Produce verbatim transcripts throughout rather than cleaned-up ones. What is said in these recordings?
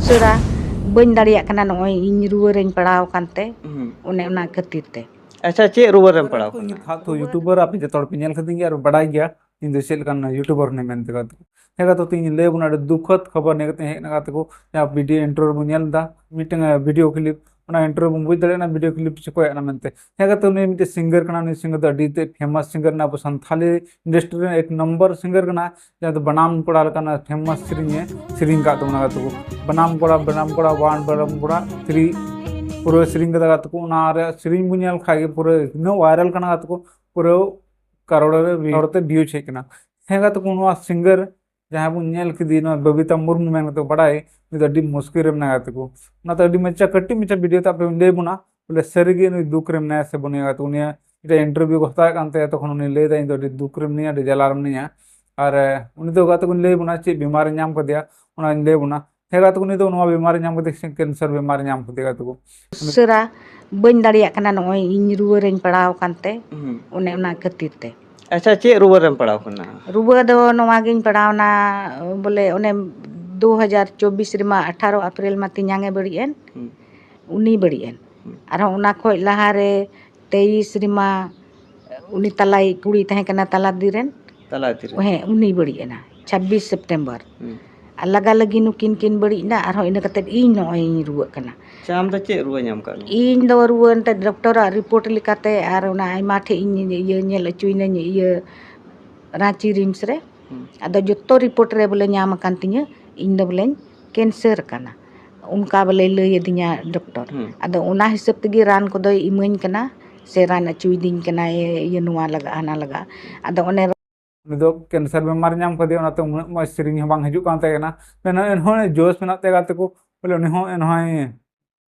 ᱩᱥᱟᱹᱨᱟ ᱵᱟᱹᱧ ᱫᱟᱲᱮᱭᱟᱜ ᱠᱟᱱᱟ, ᱱᱚᱜᱼᱚᱭ ᱤᱧ ᱨᱩᱣᱟᱹ ᱨᱮᱧ ᱯᱟᱲᱟᱣ ᱟᱠᱟᱱ ᱛᱮ᱾ ᱦᱩᱸ᱾ ᱚᱱᱮ ᱚᱱᱟ ᱠᱷᱟᱹᱛᱤᱨ ᱛᱮ᱾ ᱟᱪᱪᱷᱟ, ᱪᱮᱫ ᱨᱩᱣᱟᱹ ᱨᱮᱢ ᱯᱟᱲᱟᱣ ᱠᱟᱱᱟ? ᱛᱷᱟᱛᱷᱩ YouTuber, ᱟᱯᱮ ᱡᱚᱛᱚ ᱦᱚᱲ ᱯᱮ ᱧᱮᱞ ᱠᱟᱫᱤᱧ ᱜᱮᱭᱟ ᱟᱨ ᱵᱟᱰᱟᱭ ᱜᱮᱭᱟ ᱤᱧ ᱫᱚ ᱪᱮᱫ ᱞᱮᱠᱟᱱ YouTuber ᱠᱟᱹᱱᱟᱹᱧ ᱢᱮᱱᱛᱮ ᱜᱟᱛᱮ ᱠᱚ᱾ ᱦᱮᱸ ᱜᱟᱛᱮ ᱠᱚ, ᱤᱧ ᱞᱟᱹᱭ ᱟᱵᱚᱱᱟ, ᱟᱹᱰᱤ ᱫᱩᱠᱷᱚᱫ ᱠᱷᱚᱵᱚᱨ ᱱᱤᱭᱟᱹ ᱠᱟᱛᱮ ᱦᱮᱡ ᱮᱱᱟ ᱜᱟᱛᱮ ᱠᱚ᱾ ᱡᱟᱦᱟᱸ video intro ᱨᱮᱵᱚᱱ ᱧᱮᱞ ᱮᱫᱟ, ᱢᱤᱫᱴᱟᱝ video clip, ᱚᱱᱟ intro ᱨᱮᱵᱚᱱ ᱵᱩᱡᱽ ᱫᱟᱲᱮᱭᱟᱜ ᱠᱟᱱᱟ video clip ᱪᱮᱫ ᱠᱚ ᱦᱮᱡ ᱮᱱᱟ ᱢᱮᱱᱛᱮ᱾ ᱦᱮᱸ ᱜᱟᱛᱮ, ᱩᱱᱤ ᱢᱤᱫᱴᱮᱱ singer ᱠᱟᱱᱟ, ᱩᱱᱤ singer ᱫᱚ ᱟᱹᱰᱤ ᱛᱮᱫ famous singer ᱠᱟᱱᱟ, ᱟᱵᱚ ᱥᱟᱱᱛᱷᱟᱞᱤ industry ᱨᱮ ᱮᱠ ᱱᱚᱢᱵᱚᱨ singer ᱠᱟᱱᱟ᱾ ᱡᱟᱦᱟᱸ ᱫᱚ ᱵᱟᱱᱟᱢ ᱠᱚᱲᱟ ᱞᱮᱠᱟᱱᱟᱜ famous ᱥᱮᱨᱮᱧ ᱮ ᱥᱮᱨᱮᱧ ᱟᱠᱟᱫ ᱛᱟᱵᱚᱱᱟ ᱜᱟᱛᱮ ᱠᱚ᱾ ᱵᱟᱱᱟᱢ ᱠᱚᱲᱟ, ᱵᱟᱱᱟᱢ ᱠᱚᱲᱟ one, ᱵᱟᱱᱟᱢ ᱠᱚᱲᱟ three, ᱯᱩᱨᱟᱹ ᱥᱮᱨᱮᱧ ᱠᱟᱫᱟ ᱜᱟᱛᱮ ᱠᱚ᱾ ᱚᱱᱟ ᱨᱮᱭᱟᱜ ᱥᱮᱨᱮᱧ ᱵᱚᱱ ᱧᱮᱞ ᱠᱷᱟᱡ ᱜᱮ ᱯᱩᱨᱟᱹ ᱩᱱᱟᱹᱜ viral ᱠᱟᱱᱟ ᱜᱟᱛᱮ ᱠᱚ, ᱯᱩᱨᱟᱹ ᱠᱟᱨᱳᱲ ᱨᱮ ᱦᱚᱲ ᱛᱮ views ᱦᱮᱡ ᱠᱟᱱᱟ᱾ ᱦᱮᱸ ᱜᱟᱛᱮ ᱠᱚ, ᱱᱚᱣᱟ singer ᱡᱟᱦᱟᱸᱭ ᱵᱚᱱ ᱧᱮᱞ ᱠᱮᱫᱮ, ᱱᱚᱣᱟ ᱵᱚᱵᱤᱛᱟ ᱢᱩᱨᱢᱩ ᱢᱮᱱ ᱠᱟᱛᱮ ᱠᱚ ᱵᱟᱲᱟᱭ, ᱩᱱᱤ ᱫᱚ ᱟᱹᱰᱤ ᱢᱩᱥᱠᱤᱞ ᱨᱮ ᱢᱮᱱᱟᱭᱟ ᱜᱟᱛᱮ ᱠᱚ᱾ ᱚᱱᱟᱛᱮ ᱟᱹᱰᱤ ᱢᱟᱪᱷᱟ ᱠᱟᱹᱴᱤᱡ ᱢᱟᱪᱷᱟ video ᱛᱮ ᱟᱯᱮ ᱞᱟᱹᱭ ᱵᱚᱱᱟ, ᱵᱚᱞᱮ ᱥᱟᱹᱨᱤᱜᱮ ᱱᱩᱭ ᱫᱩᱠ ᱨᱮ ᱢᱮᱱᱟᱭᱟ ᱥᱮ ᱵᱟᱹᱱᱩᱭᱟ ᱜᱟᱛᱮ ᱠᱚ᱾ ᱩᱱᱤᱭᱟᱜ ᱢᱤᱫᱴᱮᱱ interview ᱠᱚ ᱦᱟᱛᱟᱣᱮᱫ ᱠᱟᱱ ᱛᱟᱭᱟ, ᱛᱚᱠᱷᱚᱱ ᱩᱱᱤ ᱞᱟᱹᱭ ᱮᱫᱟ, "ᱤᱧ ᱫᱚ ᱟᱹᱰᱤ ᱫᱩᱠ ᱨᱮ ᱢᱤᱱᱟᱹᱧᱟ, ᱟᱹᱰᱤ ᱡᱟᱞᱟ ᱨᱮ ᱢᱤᱱᱟᱹᱧᱟ᱾" ᱟᱨ, ᱮ, ᱩᱱᱤ ᱫᱚ ᱜᱟᱛᱮ ᱠᱚᱧ ᱞᱟᱹᱭ ᱵᱚᱱᱟ ᱪᱮᱫ ᱵᱤᱢᱟᱨᱮ ᱧᱟᱢ ᱠᱟᱫᱮᱭᱟ, ᱚᱱᱟᱧ ᱞᱟᱹᱭ ᱵᱚᱱᱟ᱾ ᱦᱮᱸ ᱜᱟᱛᱮ ᱠᱚ, ᱩᱱᱤ ᱫᱚ ᱱᱚᱣᱟ ᱵᱤᱢᱟᱨᱮ ᱧᱟᱢ ᱠᱟᱫᱮᱭᱟ, cancer ᱵᱤᱢᱟᱨᱮ ᱧᱟᱢ ᱠᱟᱫᱮᱭᱟ ᱜᱟᱛᱮ ᱠᱚ᱾ ᱩᱥᱟᱹᱨᱟ ᱵᱟᱹᱧ ᱫᱟᱲᱮᱭᱟᱜ ᱠᱟᱱᱟ, ᱱᱚᱜᱼᱚᱭ ᱤᱧ ᱨᱩᱣᱟᱹ ᱨᱮᱧ ᱯᱟᱲᱟᱣ ᱟᱠᱟᱱ ᱛᱮ᱾ ᱦᱩᱸ᱾ ᱚᱱᱮ ᱚᱱᱟ ᱠᱷᱟᱹᱛᱤᱨ ᱛᱮ᱾ ᱟᱪᱪᱷᱟ, ᱪᱮᱫ ᱨᱩᱣᱟᱹ ᱨᱮᱢ ᱯᱟᱲᱟᱣ ᱠᱟᱱᱟ? ᱨᱩᱣᱟᱹ ᱫᱚ ᱱᱚᱣᱟ ᱜᱤᱧ ᱯᱟᱲᱟᱣᱱᱟ, ᱵᱚᱞᱮ ᱚᱱᱮ ᱫᱩ ᱦᱟᱡᱟᱨ ᱪᱚᱵᱵᱤᱥ ᱨᱮᱢᱟ ᱟᱴᱷᱟᱨᱚ ᱟᱯᱨᱤᱞ ᱢᱟ ᱛᱮᱧᱟᱝ ᱮ ᱵᱟᱹᱲᱤᱡ ᱮᱱ, ᱦᱩᱸ᱾ ᱩᱱᱤ ᱵᱟᱹᱲᱤᱡ ᱮᱱ᱾ ᱦᱩᱸ᱾ ᱟᱨᱦᱚᱸ ᱚᱱᱟ ᱠᱷᱚᱡ ᱞᱟᱦᱟᱨᱮ ᱛᱮᱭᱤᱥ ᱨᱮᱢᱟ ᱩᱱᱤ ᱛᱟᱞᱟᱭᱤᱡ ᱠᱩᱲᱤ ᱛᱟᱦᱮᱸ ᱠᱟᱱᱟ ᱛᱟᱞᱟ ᱫᱤ ᱨᱮᱱ᱾ ᱛᱟᱞᱟ ᱫᱤ ᱨᱮᱱ᱾ ᱦᱮᱸ, ᱩᱱᱤ ᱵᱟᱹᱲᱤᱡ ᱮᱱᱟ ᱪᱷᱟᱵᱵᱤᱥ ᱥᱮᱯᱴᱮᱢᱵᱚᱨ᱾ ᱦᱩᱸ᱾ ᱟᱨ ᱞᱟᱜᱟ ᱞᱟᱹᱜᱤ ᱱᱩᱠᱤᱱ ᱠᱤᱱ ᱵᱟᱹᱲᱤᱡ ᱮᱱᱟ, ᱟᱨᱦᱚᱸ ᱤᱱᱟᱹ ᱠᱟᱛᱮᱫ ᱤᱧ ᱱᱚᱜᱼᱚᱭ ᱤᱧ ᱨᱩᱣᱟᱹᱜ ᱠᱟᱱᱟ᱾ ᱟᱪᱪᱷᱟ, ᱟᱢ ᱫᱚ ᱪᱮᱫ ᱨᱩᱣᱟᱹ ᱧᱟᱢ ᱠᱟᱜ ᱢᱮᱭᱟ? ᱤᱧ ᱫᱚ ᱨᱩᱣᱟᱹ ᱮᱱᱛᱮᱫ ᱰᱚᱠᱴᱚᱨᱟᱜ ᱨᱤᱯᱳᱨᱴ ᱞᱮᱠᱟᱛᱮ ᱟᱨ ᱚᱱᱟ ᱟᱭᱢᱟ ᱴᱷᱮᱡ ᱤᱧ ᱤᱭᱟᱹ ᱧᱮᱞ ᱦᱚᱪᱚᱭᱮᱱᱟᱹᱧ ᱤᱭᱟᱹ ᱨᱟᱸᱪᱤ ᱨᱤᱢᱥ ᱨᱮ᱾ ᱦᱩᱸ᱾ ᱟᱫᱚ ᱡᱚᱛᱚ ᱨᱤᱯᱳᱨᱴ ᱨᱮ ᱵᱚᱞᱮ ᱧᱟᱢ ᱟᱠᱟᱱ ᱛᱤᱧᱟᱹ, ᱤᱧ ᱫᱚ ᱵᱚᱞᱮᱧ ᱠᱮᱱᱥᱟᱨ ᱟᱠᱟᱱᱟ, ᱚᱱᱠᱟ ᱵᱚᱞᱮ ᱞᱟᱹᱭ ᱟᱹᱫᱤᱧᱟ ᱰᱚᱠᱴᱚᱨ᱾ ᱦᱩᱸ᱾ ᱟᱫᱚ ᱚᱱᱟ ᱦᱤᱥᱟᱹᱵ ᱛᱮᱜᱮ ᱨᱟᱱ ᱠᱚᱫᱚᱭ ᱤᱢᱟᱹᱧ ᱠᱟᱱᱟ, ᱥᱮ ᱨᱟᱱ ᱦᱚᱪᱚᱭᱮᱫᱤᱧ ᱠᱟᱱᱟᱭ, ᱤᱭᱟᱹ ᱱᱚᱣᱟ ᱞᱟᱜᱟᱜᱼᱟ, ᱦᱟᱱᱟ ᱞᱟᱜᱟᱜᱼᱟ᱾ ᱟᱫᱚ ᱚᱱᱮ ᱩᱱᱤ ᱫᱚ ᱠᱮᱱᱥᱟᱨ ᱵᱤᱢᱟᱨ ᱧᱟᱢ ᱠᱟᱫᱮᱭᱟ, ᱚᱱᱟᱛᱮ ᱩᱱᱟᱹᱜ ᱢᱚᱡᱽ ᱥᱮᱨᱮᱧ ᱦᱚᱸ ᱵᱟᱝ ᱦᱤᱡᱩᱜ ᱠᱟᱱ ᱛᱟᱭ ᱠᱟᱱᱟ᱾ ᱢᱮᱱᱠᱷᱟᱱ ᱮᱱᱦᱚᱸ ᱡᱳᱥ ᱢᱮᱱᱟᱜ ᱛᱟᱭᱟ ᱜᱟᱛᱮ ᱠᱚ, ᱵᱚᱞᱮ ᱩᱱᱤ ᱦᱚᱸ ᱮᱱᱦᱚᱸᱭ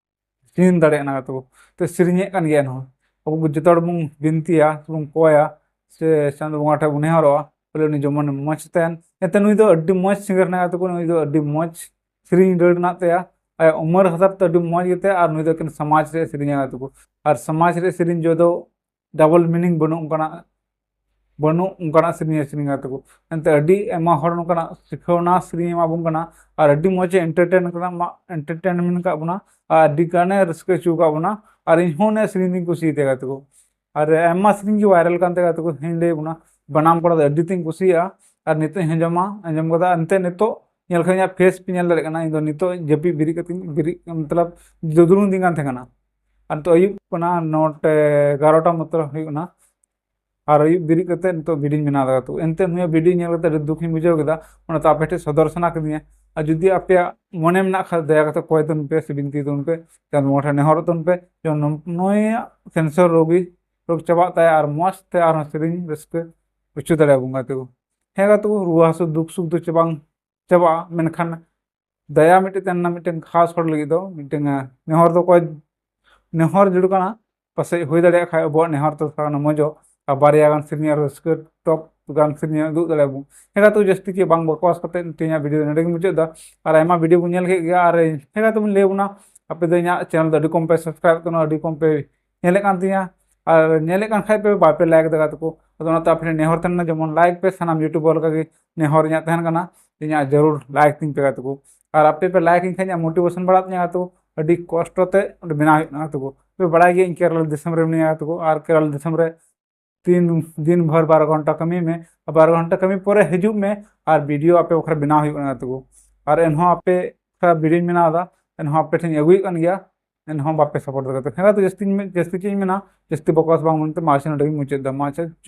ᱥᱮᱨᱮᱧ ᱫᱟᱲᱮᱭᱟᱜ ᱠᱟᱱᱟ ᱜᱟᱛᱮ ᱠᱚ᱾ ᱛᱚ ᱥᱮᱨᱮᱧᱮᱫ ᱠᱟᱱ ᱜᱮᱭᱟ ᱮᱱᱦᱚᱸ᱾ ᱟᱵᱚ ᱡᱚᱛᱚ ᱦᱚᱲ ᱵᱚᱱ ᱵᱤᱱᱛᱤᱭᱟ, ᱥᱮᱵᱚᱱ ᱠᱚᱭᱟ, ᱥᱮ ᱪᱟᱸᱫᱚ ᱵᱚᱸᱜᱟ ᱴᱷᱮᱱ ᱵᱚᱱ ᱱᱮᱦᱚᱨᱚᱜᱼᱟ, ᱵᱚᱞᱮ ᱩᱱᱤ ᱡᱮᱢᱚᱱ ᱢᱚᱡᱽ ᱛᱟᱦᱮᱱ᱾ ᱮᱱᱛᱮ ᱱᱩᱭ ᱫᱚ ᱟᱹᱰᱤ ᱢᱚᱡᱽ ᱥᱤᱝᱜᱟᱨ ᱠᱟᱱᱟᱭ ᱜᱟᱛᱮ ᱠᱚ, ᱱᱩᱭ ᱫᱚ ᱟᱹᱰᱤ ᱢᱚᱡᱽ ᱥᱮᱨᱮᱧ ᱨᱟᱹᱲ ᱢᱮᱱᱟᱜ ᱛᱟᱭᱟ᱾ ᱟᱭᱟᱜ ᱩᱢᱟᱹᱨ ᱦᱤᱥᱟᱹᱵ ᱛᱮ ᱟᱹᱰᱤ ᱢᱚᱡᱽ ᱜᱮᱛᱟᱭᱟ, ᱟᱨ ᱱᱩᱭ ᱫᱚ ᱮᱠᱮᱱ ᱥᱚᱢᱟᱡᱽ ᱨᱮ ᱥᱮᱨᱮᱧᱟ ᱜᱟᱛᱮ ᱠᱚ᱾ ᱟᱨ ᱥᱚᱢᱟᱡᱽ ᱨᱮ ᱥᱮᱨᱮᱧ ᱡᱚ ᱫᱚ double meaning ᱵᱟᱹᱱᱩᱜ ᱚᱱᱠᱟᱱᱟᱜ ᱵᱟᱹᱱᱩᱜ ᱚᱱᱠᱟᱱᱟᱜ ᱥᱮᱨᱮᱧ ᱮ ᱥᱮᱨᱮᱧ ᱠᱟᱫ ᱛᱟᱠᱚ᱾ ᱮᱱᱛᱮ ᱟᱹᱰᱤ ᱟᱭᱢᱟ ᱦᱚᱲ ᱱᱚᱝᱠᱟᱱᱟᱜ ᱥᱤᱠᱷᱟᱹᱣᱱᱟ ᱥᱮᱨᱮᱧ ᱮ ᱮᱢᱟ ᱵᱚᱱ ᱠᱟᱱᱟ ᱟᱨ ᱟᱹᱰᱤ ᱢᱚᱡᱽ ᱮ entertain ᱠᱟᱱᱟ, ᱢᱟ entertainment ᱠᱟᱜ ᱵᱚᱱᱟ ᱟᱨ ᱟᱹᱰᱤ ᱜᱟᱱᱮ ᱨᱟᱹᱥᱠᱟᱹ ᱦᱚᱪᱚ ᱟᱠᱟᱫ ᱵᱚᱱᱟ᱾ ᱟᱨ ᱤᱧ ᱦᱚᱸ ᱩᱱᱤᱭᱟᱜ ᱥᱮᱨᱮᱧ ᱫᱚᱧ ᱠᱩᱥᱤᱭᱟᱛᱟᱭᱟ ᱜᱟᱛᱮ ᱠᱚ᱾ ᱟᱨ ᱟᱭᱢᱟ ᱥᱮᱨᱮᱧ ᱜᱮ viral ᱠᱟᱱ ᱛᱟᱭᱟ ᱜᱟᱛᱮ ᱠᱚ, ᱤᱧ ᱞᱟᱹᱭ ᱵᱚᱱᱟ ᱵᱟᱱᱟᱢ ᱠᱚᱲᱟ ᱫᱚ ᱟᱹᱰᱤ ᱛᱮᱫ ᱤᱧ ᱠᱩᱥᱤᱭᱟᱜᱼᱟ ᱟᱨ ᱱᱤᱛᱚᱜ ᱤᱧ ᱟᱸᱡᱚᱢᱟ, ᱟᱸᱡᱚᱢ ᱠᱟᱫᱟ᱾ ᱮᱱᱛᱮ ᱱᱤᱛᱚᱜ ᱧᱮᱞ ᱠᱷᱟᱱ ᱤᱧᱟᱹᱜ face ᱯᱮ ᱧᱮᱞ ᱫᱟᱲᱮᱭᱟᱜ ᱠᱟᱱᱟ, ᱤᱧ ᱫᱚ ᱱᱤᱛᱚᱜ ᱡᱟᱹᱯᱤᱫ ᱵᱮᱨᱮᱫ ᱠᱟᱛᱮᱧ ᱵᱮᱨᱮᱫ ᱢᱚᱛᱞᱚᱵ ᱫᱩᱫᱲᱩᱢ ᱫᱤᱧ ᱠᱟᱱ ᱛᱟᱦᱮᱸ ᱠᱟᱱᱟ᱾ ᱟᱨ ᱱᱤᱛᱚᱜ ᱟᱹᱭᱩᱵ ᱠᱟᱱᱟ, ᱱᱚᱴᱟ ᱮᱜᱟᱨᱚᱴᱟ ᱢᱚᱛᱞᱚᱵ ᱦᱩᱭᱩᱜ ᱠᱟᱱᱟ᱾ ᱟᱨ ᱟᱹᱭᱩᱵ ᱵᱮᱨᱮᱫ ᱠᱟᱛᱮ ᱱᱤᱛᱚᱜ videoᱧ ᱵᱮᱱᱟᱣ ᱫᱟ ᱜᱟᱛᱮ ᱠᱚ᱾ ᱮᱱᱛᱮ ᱱᱩᱭᱟᱜ video ᱧᱮᱞ ᱠᱟᱛᱮ ᱟᱹᱰᱤ ᱫᱩᱠᱤᱧ ᱵᱩᱡᱷᱟᱹᱣ ᱠᱮᱫᱟ, ᱚᱱᱟᱛᱮ ᱟᱯᱮ ᱴᱷᱮᱱ ᱥᱚᱫᱚᱨ ᱥᱟᱱᱟ ᱠᱤᱫᱤᱧᱟ᱾ ᱟᱨ ᱡᱩᱫᱤ ᱟᱯᱮᱭᱟᱜ ᱢᱚᱱᱮ ᱢᱮᱱᱟᱜ ᱠᱷᱟᱱ ᱫᱟᱭᱟ ᱠᱟᱛᱮ ᱠᱚᱭ ᱛᱟᱵᱚᱱ ᱯᱮ ᱥᱮ ᱵᱤᱱᱛᱤ ᱛᱟᱵᱚᱱ ᱯᱮ, ᱪᱟᱸᱫ ᱵᱚᱸᱜᱟ ᱴᱷᱮᱱ ᱱᱮᱦᱚᱨᱚᱜ ᱛᱟᱵᱚᱱ ᱯᱮ, ᱡᱮᱢᱚᱱ ᱱᱩᱭᱟᱜ cancer ᱨᱳᱜᱤ ᱨᱳᱜᱽ ᱪᱟᱵᱟᱜ ᱛᱟᱭᱟ ᱟᱨ ᱢᱚᱡᱽ ᱛᱮ ᱟᱨᱦᱚᱸ ᱥᱮᱨᱮᱧ ᱨᱟᱹᱥᱠᱟᱹ ᱦᱚᱪᱚ ᱫᱟᱲᱮᱭᱟᱵᱚᱱ ᱜᱟᱛᱮ ᱠᱚ᱾ ᱦᱮᱸ ᱜᱟᱛᱮ ᱠᱚ, ᱨᱩᱣᱟᱹ ᱦᱟᱹᱥᱩ ᱫᱩᱠ ᱥᱩᱠ ᱫᱚ ᱪᱮ ᱵᱟᱝ ᱪᱟᱵᱟᱜᱼᱟ, ᱢᱮᱱᱠᱷᱟᱱ ᱫᱟᱭᱟ ᱢᱤᱫᱴᱮᱱ ᱛᱟᱦᱮᱱᱟ ᱢᱤᱫᱴᱮᱱ ᱠᱷᱟᱥ ᱦᱚᱲ ᱞᱟᱹᱜᱤᱫ ᱫᱚ᱾ ᱢᱤᱫᱴᱮᱱ, ᱟᱸ, ᱱᱮᱦᱚᱨ ᱫᱚ ᱚᱠᱚᱭ ᱱᱮᱦᱚᱨ ᱡᱟᱹᱨᱩᱲ ᱠᱟᱱᱟ, ᱯᱟᱥᱮᱡ ᱦᱩᱭ ᱫᱟᱲᱮᱭᱟᱜ ᱠᱷᱟᱡ ᱟᱵᱚᱣᱟᱜ ᱱᱮᱦᱚᱨ ᱛᱮ ᱛᱷᱚᱲᱟ ᱜᱟᱱ ᱢᱚᱡᱚᱜ ᱟᱨ ᱵᱟᱨᱭᱟ ᱜᱟᱱ ᱥᱮᱨᱮᱧ ᱟᱨ ᱨᱟᱹᱥᱠᱟᱹ top ᱜᱟᱱ ᱥᱮᱨᱮᱧ ᱩᱫᱩᱜ ᱫᱟᱲᱮᱭᱟᱵᱚᱱ᱾ ᱦᱮᱸ ᱜᱟᱛᱮ, ᱡᱟᱹᱥᱛᱤ ᱪᱮᱫ ᱵᱟᱝ ᱵᱚᱠᱚᱣᱟᱥ ᱠᱟᱛᱮ ᱛᱮᱦᱮᱧᱟᱜ video ᱱᱚᱰᱮ ᱜᱮᱧ ᱢᱩᱪᱟᱹᱫ ᱮᱫᱟ᱾ ᱟᱨ ᱟᱭᱢᱟ video ᱵᱚᱱ ᱧᱮᱞ ᱠᱮᱫ ᱜᱮᱭᱟ᱾ ᱟᱨ ᱦᱮᱸ ᱜᱟᱛᱮ, ᱵᱚᱱ ᱞᱟᱹᱭ ᱟᱵᱚᱱᱟ, ᱟᱯᱮ ᱫᱚ ᱤᱧᱟᱹᱜ channel ᱫᱚ ᱟᱹᱰᱤ ᱠᱚᱢ ᱯᱮ subscribe ᱛᱟᱵᱚᱱᱟ, ᱟᱹᱰᱤ ᱠᱚᱢ ᱯᱮ ᱧᱮᱞᱮᱫ ᱠᱟᱱ ᱛᱤᱧᱟ᱾ ᱟᱨ ᱧᱮᱞᱮᱫ ᱠᱟᱱ ᱠᱷᱟᱡ ᱯᱮ ᱵᱟᱯᱮ like ᱫᱟ ᱜᱟᱛᱮ ᱠᱚ, ᱟᱫᱚ ᱚᱱᱟᱛᱮ ᱟᱯᱮ ᱴᱷᱮᱱ ᱱᱮᱦᱚᱨ ᱛᱟᱦᱮᱱᱟ, ᱡᱮᱢᱚᱱ like ᱯᱮ, ᱥᱟᱱᱟᱢ YouTuber ᱞᱮᱠᱟᱜᱮ ᱱᱮᱦᱚᱨ ᱤᱧᱟᱹᱜ ᱛᱟᱦᱮᱱ ᱠᱟᱱᱟ, ᱤᱧᱟᱹᱜ ᱡᱟᱹᱨᱩᱲ like ᱛᱤᱧ ᱯᱮ ᱜᱟᱛᱮ ᱠᱚ᱾ ᱟᱨ ᱟᱯᱮ ᱯᱮ like ᱤᱧ ᱠᱷᱟᱡ ᱤᱧᱟᱹᱜ motivation ᱵᱟᱲᱟᱜ ᱛᱤᱧᱟ ᱜᱟᱛᱮ ᱠᱚ, ᱟᱹᱰᱤ ᱠᱚᱥᱴᱚ ᱛᱮ ᱚᱸᱰᱮ ᱵᱮᱱᱟᱣ ᱦᱩᱭᱩᱜ ᱠᱟᱱᱟ ᱜᱟᱛᱮ ᱠᱚ᱾ ᱯᱮ ᱵᱟᱲᱟᱭ ᱜᱮᱭᱟ ᱤᱧ ᱠᱮᱨᱟᱞᱟ ᱫᱤᱥᱚᱢ ᱨᱮ ᱢᱤᱱᱟᱹᱧᱟ ᱜᱟᱛᱮ ᱠᱚ, ᱟᱨ ᱠᱮᱨᱟᱞᱟ ᱫᱤᱥᱚᱢ ᱨᱮ ᱫᱤᱱ, ᱫᱤᱱ ᱵᱷᱳᱨ ᱵᱟᱨᱚ ᱜᱷᱚᱱᱴᱟ ᱠᱟᱹᱢᱤ ᱢᱮ, ᱟᱨ ᱵᱟᱨᱚ ᱜᱷᱚᱱᱴᱟ ᱠᱟᱹᱢᱤ ᱯᱚᱨᱮ ᱦᱤᱡᱩᱜ ᱢᱮ ᱟᱨ video ᱟᱯᱮ ᱵᱟᱠᱷᱨᱟ ᱵᱮᱱᱟᱣ ᱦᱩᱭᱩᱜ ᱠᱟᱱᱟ ᱜᱟᱛᱮ ᱠᱚ᱾ ᱟᱨ ᱮᱱᱦᱚᱸ ᱟᱯᱮ ᱵᱟᱠᱷᱨᱟ videoᱧ ᱵᱮᱱᱟᱣ ᱮᱫᱟ, ᱮᱱᱦᱚᱸ ᱟᱯᱮ ᱴᱷᱮᱱ ᱟᱹᱜᱩᱭᱮᱫ ᱠᱟᱱ ᱜᱮᱭᱟ, ᱮᱱᱦᱚᱸ ᱵᱟᱯᱮ support ᱫᱟ ᱜᱟᱛᱮ᱾ ᱦᱮᱸ ᱜᱟᱛᱮ, ᱡᱟᱹᱥᱛᱤᱧ ᱢᱮ-, ᱡᱟᱹᱥᱛᱤ ᱪᱮᱫ ᱤᱧ ᱢᱮᱱᱟ, ᱡᱟᱹᱥᱛᱤ ᱵᱚᱠᱚᱥ ᱵᱟᱝ ᱢᱮᱱᱛᱮ ᱢᱟ ᱟᱪᱪᱷᱟ ᱱᱚᱰᱮ ᱜᱤᱧ ᱢᱩᱪᱟᱹᱫ ᱮᱫᱟ᱾ ᱢᱟ ᱟᱪᱪᱷᱟ᱾